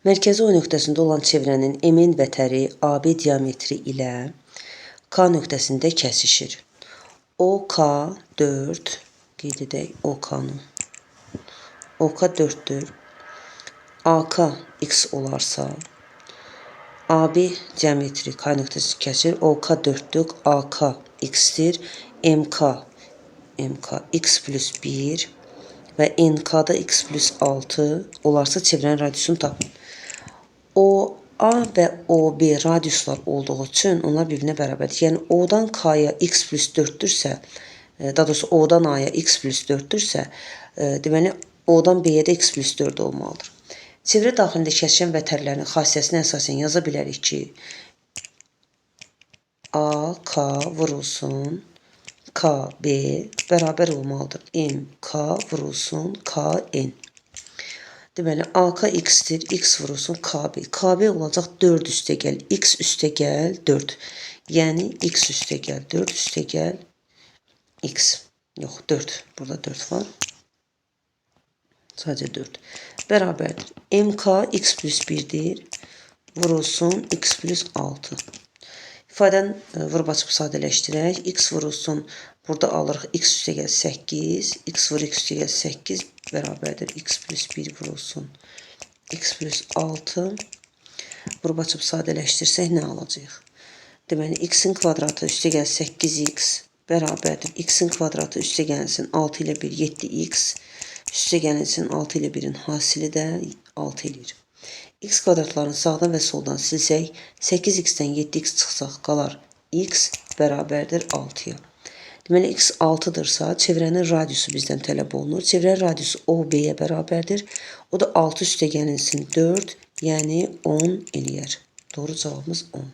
Mərkəzi O nöqtəsində olan çevrənin MN vətəri AB diametri ilə K nöqtəsində kəsişir. OK 4, qeyd edək OK-nı. OK 4-dür. AK x olarsa, AB diametri K nöqtəsini kəsir. OK 4-dür, AK x-dir. MK MK x plus 1 və NK-da x plus 6 olarsa çevrənin radiusunu tapın. OA və OB radiuslar olduğu üçün onlar bir-birinə bərabərdir. Yəni O-dan K-ya x plus 4-dürsə, daha doğrusu O-dan A-ya x plus 4-dürsə, deməli O-dan B-yə də x plus 4 olmalıdır. Çevrə daxilində kəsişən vətərlərin xassəsinə əsasən yaza bilərik ki, AK vurulsun KB bərabər olmalıdır. MK vurulsun KN. Deməli, AK x-dir. X vurulsun KB. KB olacaq 4 üstə gəl. X üstə gəl 4. Yəni x üstə gəl 4 üstə gəl x. Yox, 4. Burada 4 var. Sadəcə 4. Bərabərdir. MK x plus 1-dir. Vurulsun x plus 6. İfadəni vurub açıb sadələşdirək. X vurulsun. Burada alırıq x üstə gəl 8. X vur x üstə gəl 8 bərabərdir. X plus 1 vurulsun. X plus 6. Vurub açıb sadələşdirsək nə alacağıq? Deməli, x-in kvadratı üstə gəl 8x bərabərdir. X-in kvadratı üstə gəlsin 6 ilə 1, 7x. Üstə gəlinsin 6 ilə 1-in hasili də 6 eləyir. X kvadratlarını sağdan və soldan silsək, 8x-dən 7x çıxsaq qalar x bərabərdir 6-ya. Deməli, x 6-dırsa, çevrənin radiusu bizdən tələb olunur. Çevrənin radiusu OB-yə bərabərdir. O da 6 üstə gəlinsin 4, yəni 10 eləyər. Doğru cavabımız 10.